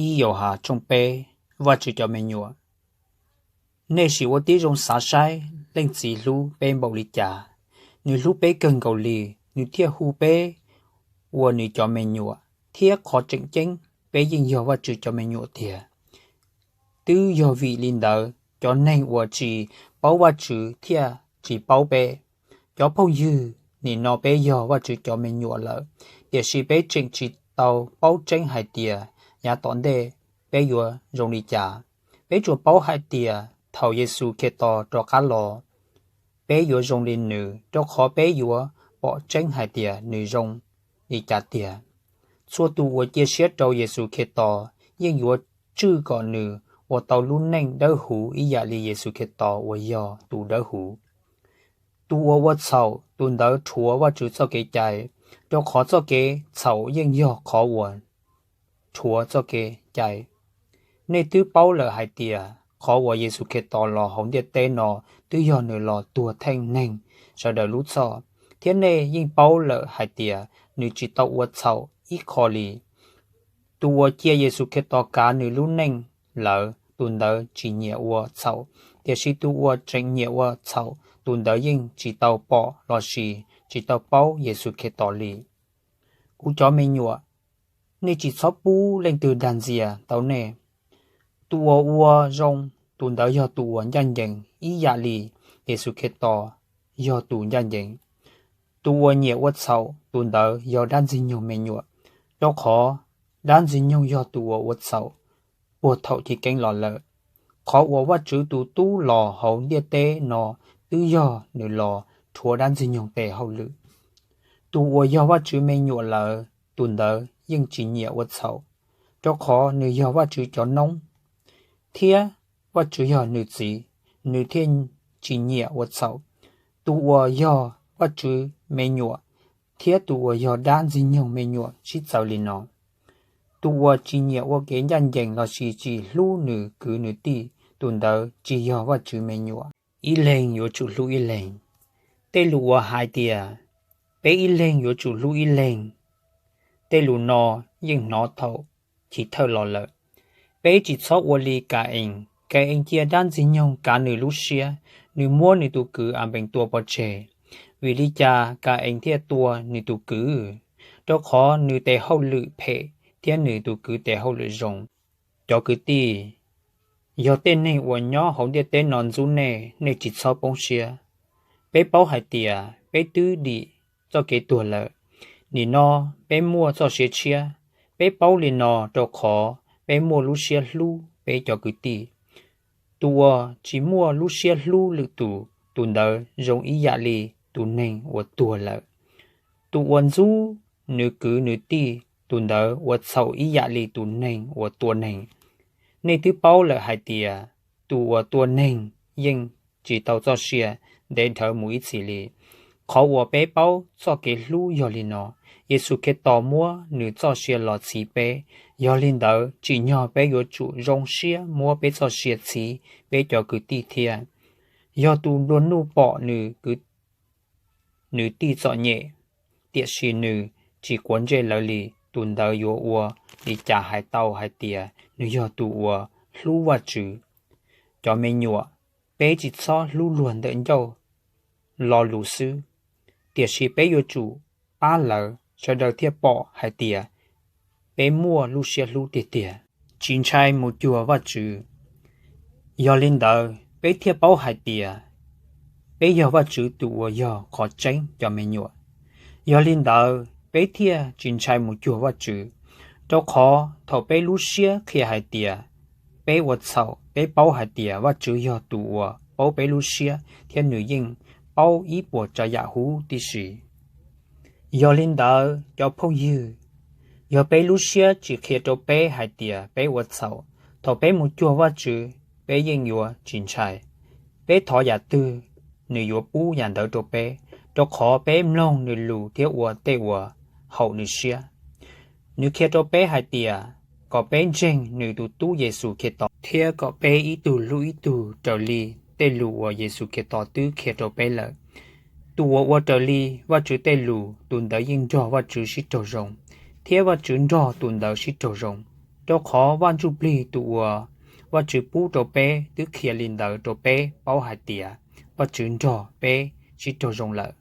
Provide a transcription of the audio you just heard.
Ib Yauhas tshooj peb. Vajtswv cov me nyuam, nej sim ua tib zoo xav saib Leej Txiv hlub peb npaum li cas. Nws hlub peb kawg nkaus li, nws thiaj hu peb ua nws cov me nyuam, thiab qhov tseem ceeb peb yeej yog Vajtswv cov me nyuam tiag. Twb yog vim li ntawd cov neeg uas tsis paub Vajtswv thiaj tsis paub peb. Cov phooj ywg, nim no peb yog Vajtswv cov me nyuam lawm, tiam sis peb tseem tsis tau paub tseeb hais tias yav tom ntej peb yuav zoo li cas. Peb tsuas paub hais tias thaum Yexus Khetos rov qab los, peb yuav zoo li nws, rau qhov peb yuav pom tseeb hais tias nws zoo li cas tiag. Txhua tus uas cia siab rau Yexus Khetos yeej yuav tswj kom nws ua tau lub neej dawb huv ib yam li Yexus Khetos uas yog tus dawb huv. Tus uas ua txhaum, tus ntawd rhuav Vajtswv txoj kev cai, rau qhov txoj kev txhaum yeej yog qhov uas rhuav txoj kev cai. Nej twb paub lawm hais tias qhov uas Yexus Khetos los hauv ntiaj teb no twb yog nws los tuag theej neeg sawv daws lub txhoj, thiab nej yeej paub lawm hais tias nws tsis tau ua txhaum ib qho li. Tus uas cia Yexus Khetos kav nws lub neej lawm, tus ntawd tsis nyiam ua txhaum, tiam sis tus uas tseem nyiam ua txhaum, tus ntawd yeej tsis tau pom lossis tsis tau paub Yexus Khetos li. Kuv cov me nyuam, nej tsis txhob pub leej twg dag ntxias tau nej. Tus uas ua zoo, tus ntawd yog tus uas ncaj ncees ib yam li Yexus Khetos yog tus ncaj ncees. Tus uas nyiam ua txhaum, tus ntawd yog dab Ntxwg nyoog me nyuam, rau qhov dab Ntxwg nyoog yog tus uas ua txhaum puag thaum chiv keeb los lawm. Qhov uas Vajtswv tus Tub los hauv ntiaj teb no twb yog nws los rhuav dab Ntxwg nyoog tes hauj lwm. Tus uas yog Vajtswv me nyuam lawm, tus ntawd yeej tsis nyiam ua txhaum, rau qhov nws yog Vajtswv cov noob, thiab Vajtswv yog nws Txiv, nws thiaj tsis nyiam ua txhaum. Tus uas yog Vajtswv me nyuam thiab tus uas yog dab Ntxwg nyoog me nyuam sib txawv li no: Tus uas tsis nyiam ua kev ncaj ncees lossis tsis hlub nws kwv nws tij, tus ntawd tsis yog Vajtswv me nyuam. Ib leeg yuav tsum hlub ib leeg. Tej lus uas hais tias peb ib leeg yuav tsum hlub ib leeg, tej lus no yeej hnov thaum chiv thawj los lawm. Peb tsis txhob ua li Ka-ees. Ka-ees cia dab Ntxwg nyoog kav nws lub siab, nws muab nws tus kwv Anpees tua pov tseg. Vim li cas Ka-ees thiaj tua nws tus kwv? Rau qhov nws tes hauj lwm phem thiab nws tus kwv tes hauj lwm zoo. Cov kwv tij, yog tej neeg uas nyob hauv ntiaj teb no ntxub nej, nej tsis txhob poob siab. Peb paub hais tias peb twb dim txoj kev tuag lawm, nim no peb muaj txoj sia tshiab. Peb paub li no rau qhov peb muaj lub siab hlub peb cov kwv tij. Tus uas tsis muaj lub siab hlub lwm tus, tus ntawd zoo ib yam li tus neeg uas tuag lawm. Tus uas ntxub nws kwv nws tij, tus ntawd ua txhaum ib yam li tus neeg uas tua neeg. Nej twb paub lawm hais tias tus uas tua neeg yeej tsis tau txoj sia ntev dhawv mus ib txhis li. Qhov uas peb paub txoj kev hlub yog li no: Yexus Khetos muab nws txoj sia los txhiv peb. Yog li ntawd, tsim nyog peb yuav tsum zoo siab muab peb txoj sia txhiv peb cov kwv tij thiab. Yog tus nplua nuj pom nws kwv nws tij txom nyem, tiam sis nws tsis quav ntsej lawv li, tus ntawd yuav ua li cas hais tau hais tias nws yog tus uas hlub Vajtswv? Cov me nyuam, peb tsis txhob hlub luag ntawm ncauj lo lus xwb, tiam sis peb yuav tsum pab lawv, sawv daws thiaj pom hais tias peb muaj lub siab hlub tiag tiag, tsis ntshai mus cuag Vajtswv. Yog li ntawd, peb thiaj paub hais tias peb yog Vajtswv tus uas yog qhov tseeb cov me nyuam. Yog li ntawd, peb thiaj tsis ntshai mus cuag Vajtswv, rau qhov thaum peb lub siab qhia hais tias peb ua txhaum, peb paub hais tias Vajtswv yog tus uas paub peb lub siab thiab nws yeej paub ib puas tsav yam huv tib si. Yog li ntawd, cov phooj ywg, yog peb lub siab tsis qhia rau peb hais tias peb ua txhaum, thaum peb mus cuag Vajtswv, peb yeej yuav tsis ntshai. Peb thov yam twg, nws yuav pub yam ntawd rau peb, rau qhov peb mloog nws lus thiab ua tej uas haum nws siab. Nws qhia rau peb hais tias kom peb ntseeg nws tus Tub Yexus Khetos thiab kom peb ib tug hlub ib tug raws li tej lus uas Yexus Khetos twb qhia rau peb lawm. Tus uas ua raws li Vajtswv tej lus, tus ntawd yeej nrog Vajtswv sib raug zoo, thiab Vajtswv nrog tus ntawd sib raug zoo. Rau qhov Vaj Ntsujplig tus uas Vajtswv pub rau peb twb qhia li ntawd rau peb paub hais tias Vajtswv nrog peb sib raug zoo lawm.